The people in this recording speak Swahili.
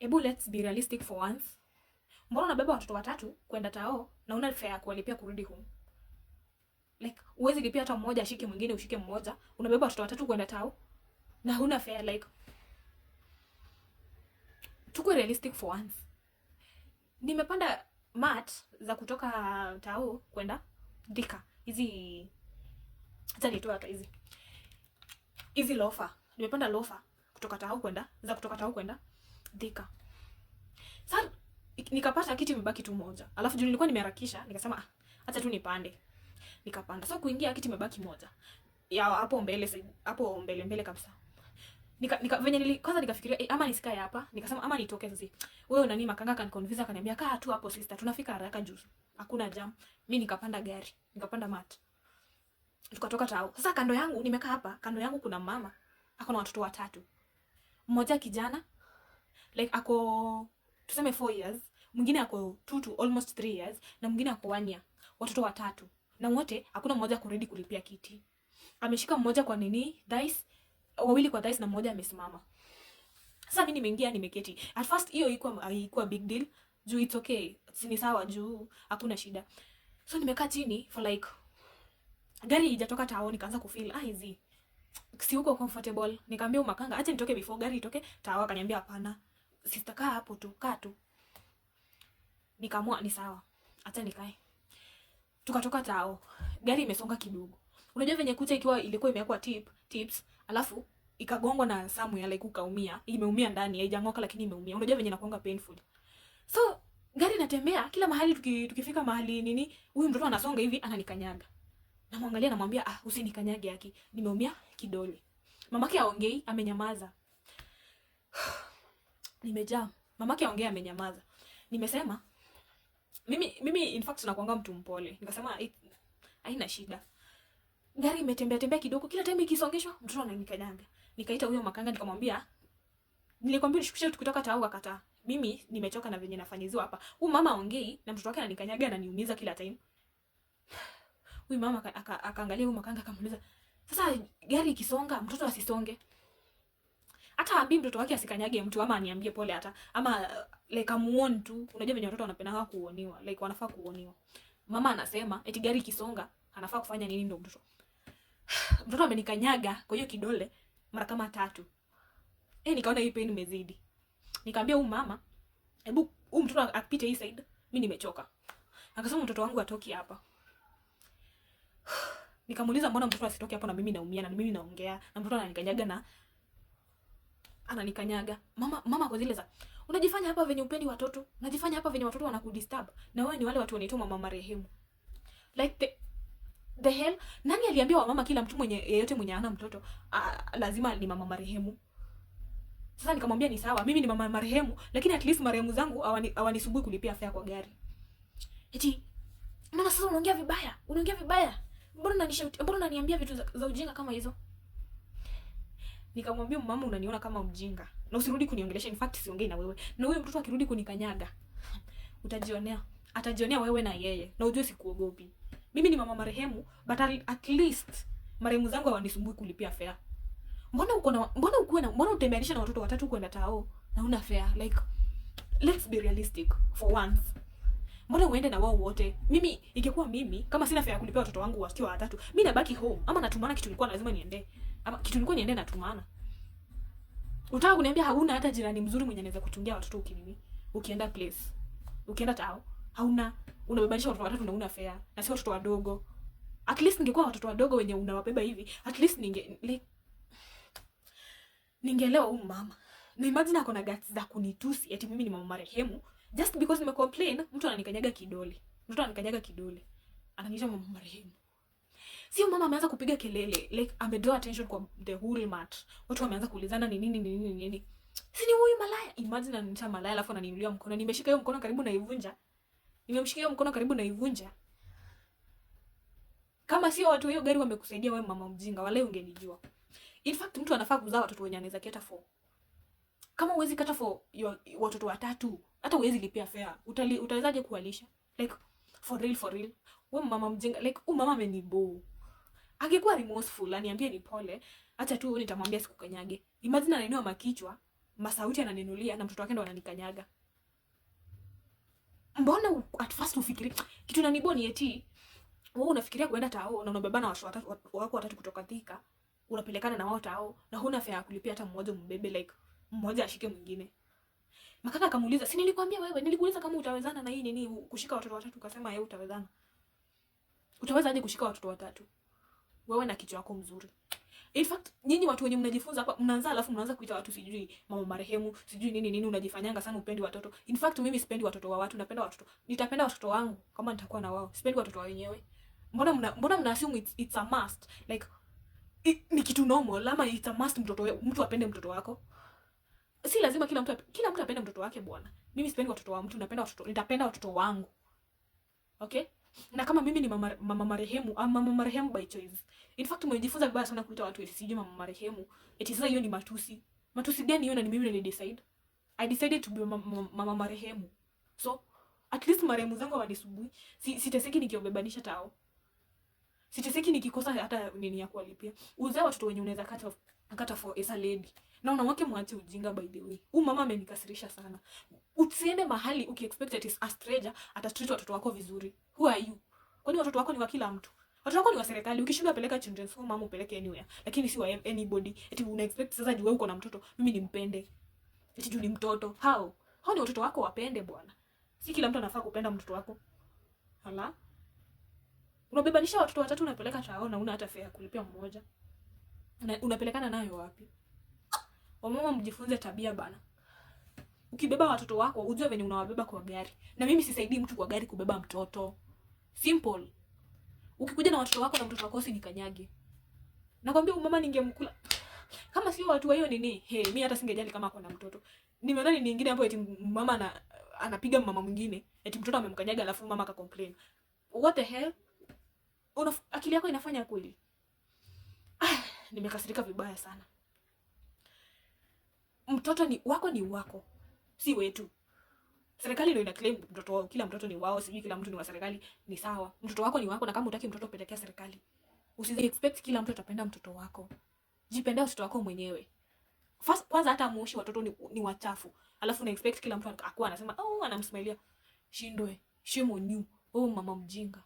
Ebu let's be realistic for once. Mbona unabeba watoto watatu kwenda tao na una fare ya kuwalipia kurudi home? Like, huwezi lipia hata mmoja ashike mwingine, ushike mmoja. Unabeba watoto watatu kwenda tao na huna fare. Like, tuko realistic for once. Nimepanda mat za kutoka tao kwenda Thika, hizi, acha nitoe hata hizi lofa. Nimepanda lofa kutoka tao kwenda, za kutoka tao kwenda Thika. Sasa nikapata kiti imebaki tu moja, alafu juu nilikuwa nimeharakisha, nikasema, "Ah, acha tu nipande." Nikapanda. So kuingia, kiti imebaki moja ya hapo mbele, hapo mbele mbele kabisa. Nika venye nili kwanza nikafikiria, eh, ama nisikae hapa. Nikasema ama nitoke. Sasa wewe nani, makanga akaniconvince, akaniambia, "Kaa tu hapo, sister, tunafika haraka juu hakuna jam." Mimi nikapanda gari, nikapanda mat, tukatoka tao. Sasa kando yangu, nimekaa hapa, kando yangu kuna mama ako na watoto watatu. Mmoja kijana, like ako tuseme 4 years, mwingine ako 2 to almost 3 years, na mwingine ako 1 year. Watoto watatu, na wote hakuna mmoja ako ready kulipia kiti. Ameshika mmoja kwa nini, thighs, wawili kwa thighs, na mmoja amesimama. Sasa mimi nimeingia, nimeketi. At first hiyo haikuwa big deal juu it's okay, si ni sawa juu hakuna shida. So nimekaa chini for like, gari haijatoka tao, nikaanza kufeel, ah, hizi si uko comfortable. Nikaambia makanga, "Acha nitoke before gari itoke tao." Akaniambia, "Hapana, sister, kaa hapo tu, kaa tu." Nikaamua ni sawa, acha nikae. Tukatoka tao, gari imesonga kidogo. Unajua venye kucha ikiwa ilikuwa imewekwa tips, alafu ikagongwa na somewhere, like ukaumia, imeumia ndani, haijang'oka lakini imeumia. Unajua venye inakuanga painful. So gari inatembea kila mahali, tukifika mahali nini, huyu mtoto anasonga hivi, ananikanyaga. Namwangalia, namwambia, "Ah, usinikanyage aki, nimeumia kidole." Mamake aongei, amenyamaza. Nimejaa. Mamake aongea, amenyamaza. Nimesema mimi in fact nakuanga mtu mpole. Nikasema haina shida. Gari imetembea tembea kidogo, kila time ikisongeshwa mtoto ananikanyaga. Nikaita huyo makanga, nikamwambia, "Nilikwambia nishukishe tukitoka tao, akakataa. Mimi nimechoka na venye nafanyiziwa hapa. Huyu mama aongei na mtoto wake ananikanyaga, ananiumiza kila time." Huyu mama akaangalia huyu makanga, akamuuliza, "Sasa gari ikisonga mtoto asisonge? Hata ambii mtoto wake asikanyage mtu ama aniambie pole hata ama like amuone tu." Unajua venye watoto wanapenda kuoniwa, like wanafaa kuoniwa. Mama anasema eti gari ikisonga anafaa kufanya nini ndo mtoto amenikanyaga kwa hiyo kidole mara kama tatu. Eh, nikaona hii pain imezidi. Nikaambia huyu mama, "Hebu huyu mtoto apite hii side, mimi nimechoka." Akasema, "Mtoto wangu atoki hapa." Nikamuuliza, "Mbona mtoto asitoke hapo na mimi naumia na mimi naongea na mtoto ananikanyaga na ananikanyaga?" Mama kwa zile za, "Unajifanya hapa venye upendi watoto, unajifanya hapa venye watoto wanakudisturb, na wewe ni wale watu wanaitwa mama marehemu." Like the hell, nani aliambia wamama kila mtu mwenye yeyote mwenye ana mtoto lazima ni mama marehemu? Sasa nikamwambia, "Ni sawa, mimi ni mama marehemu, lakini at least marehemu zangu hawanisumbui kulipia fare kwa gari." Eti, "Mbona sasa unaongea vibaya? Unaongea vibaya. Mbona unanishout? Mbona unaniambia vitu za ujinga kama hizo?" Nikamwambia, "Mama, unaniona kama mjinga. Na usirudi kuniongelesha. In fact siongei na wewe. Na huyo mtoto akirudi kunikanyaga, utajionea. Atajionea wewe na yeye. Na ujue sikuogopi. Mimi ni mama marehemu, but at least marehemu zangu hawanisumbui kulipia fare. Mbona ukuwe na mbona utembeanisha na watoto watatu kwenda tao na una fare? Like, let's be realistic for once. Mbona uende na wao wote? Mimi ingekuwa mimi, kama sina fare ya kulipia watoto wangu wakiwa watatu, mi nabaki home ama natumana kitu nilikuwa lazima niende, ama kitu nilikuwa niende natumana. Unataka kuniambia hauna hata jirani mzuri mwenye anaweza kuchungia watoto ukinini? Ukienda place. Ukienda tao, hauna, unabebanisha watoto watatu na una fare, na sio watoto wadogo. At least ningekuwa watoto wadogo wenye unawabeba hivi, at least ninge like ningeelewa huyu mama." Na imagine ako na guts za kunitusi eti mimi ni mama marehemu just because nimecomplain mtu ananikanyaga kidole. Mtoto ananikanyaga kidole. Ananiita mama marehemu. Sio mama ameanza kupiga kelele, like amedraw attention kwa the whole mat. Watu wameanza kuulizana ni nini, ni nini, ni nini. Si ni huyu malaya? Imagine ananiita malaya alafu ananiinulia mkono. Nimeshika hiyo mkono karibu naivunja. Nimemshika hiyo mkono karibu naivunja. "Kama sio watu hiyo gari wamekusaidia wewe mama mjinga, wale ungenijua." In fact mtu anafaa kuzaa watoto wenye anaweza cater for. Kama huwezi cater for your watoto watatu, hata huwezi lipia fare, utawezaje kuwalisha? Like, for real, for real. Wewe mama mjinga, like huyu mama ameniboo. Angekuwa remorseful, aniambie ni pole, acha tu nitamwambia sikukanyage. Imagine anainua makichwa, Masauti ananinulia na mtoto wake ndo ananikanyaga. Mbona at first ufikiri kitu nanibore ni eti wewe unafikiria kuenda tao na unabebana watu watatu, wako watatu kutoka Thika, unapelekana na wao tao na huna fare ya kulipia hata mmoja mbebe, like mmoja ashike mwingine. Makanga akamuuliza, "Si nilikwambia wewe, nilikuuliza kama utawezana na hii nini kushika watoto watatu, ukasema yeye utawezana. Utaweza aje kushika watoto watatu? Wewe na kichwa yako mzuri." In fact, nyinyi watu wenye mnajifunza hapa mnaanza, alafu mnaanza kuita watu sijui mama marehemu, sijui nini nini, unajifanyanga sana upendi watoto. In fact, mimi sipendi watoto wa watu, napenda watoto. Nitapenda watoto wangu kama nitakuwa na wao. Sipendi watoto wa wenyewe. Mbona mna assume it's a must? Like ni kitu normal ama it's a must mtu apende mtoto wako? Si lazima kila mtu apende mtoto wake, bwana. Mimi sipendi watoto wa mtu, napenda watoto, nitapenda watoto wangu. Okay? Na kama mimi ni mama marehemu, mama marehemu by choice. In fact, umejifunza vibaya sana kuita watu eti sijui mama marehemu. Eti sasa hiyo ni matusi. Matusi gani hiyo na ni mimi nili decide? I decided to be mama marehemu. So, at least marehemu zangu hawanisumbui. Si, siteseki nikiwabebanisha tao. Siteseki nikikosa hata nini ya kuwalipia. Uzae watoto wenye unaweza kata for as a lady. Na wanawake mwache ujinga, by the way. Huyu mama amenikasirisha sana. Usiende mahali ukiexpect ati a stranger atatreat watoto wako vizuri. Who are you? Kwani watoto wako ni wa kila mtu? Watoto wako ni wa serikali. Ukishindwa, peleka children's home ama upeleke anywhere. Lakini si wa anybody. Eti una expect sasa juu wewe uko na mtoto, mimi nimpende. Eti juu ni mtoto. How? Hao ni watoto wako, wapende, bwana. Si kila mtu anafaa kupenda mtoto wako. Hala? Unabebanisha watoto watatu unapeleka tao na una hata fare ya kulipia mmoja. Unapelekana nayo wapi? Wamama mjifunze tabia, bana. Ukibeba watoto wako ujue venye unawabeba kwa gari. Na mimi sisaidii mtu kwa gari kubeba mtoto. Simple. Ukikuja na watoto wako na mtoto wako, usinikanyage. Nakwambia huyu mama ningemkula. Kama sio watu wa hiyo nini, hey, mi hata singejali kama ako na mtoto. Nimeona ni nyingine hapo eti mama anapiga mama mwingine, eti mtoto amemkanyaga alafu mama akacomplain. What the hell? Akili yako inafanya kweli? Ah, nimekasirika vibaya sana. Mtoto ni wako, ni wako, si wetu. Serikali ndio ina claim mtoto wao, kila mtoto ni wao, sijui kila mtu ni wa serikali. Ni sawa, mtoto wako ni wako, na kama hutaki mtoto, pelekea serikali. Usi expect kila mtu atapenda mtoto wako. Jipendea mtoto wako mwenyewe. First, kwanza hata moshi watoto ni wachafu, alafu una expect kila mtu akuwa anasema, oh, anamsmailia. Shindwe, shame on you, wewe mama mjinga.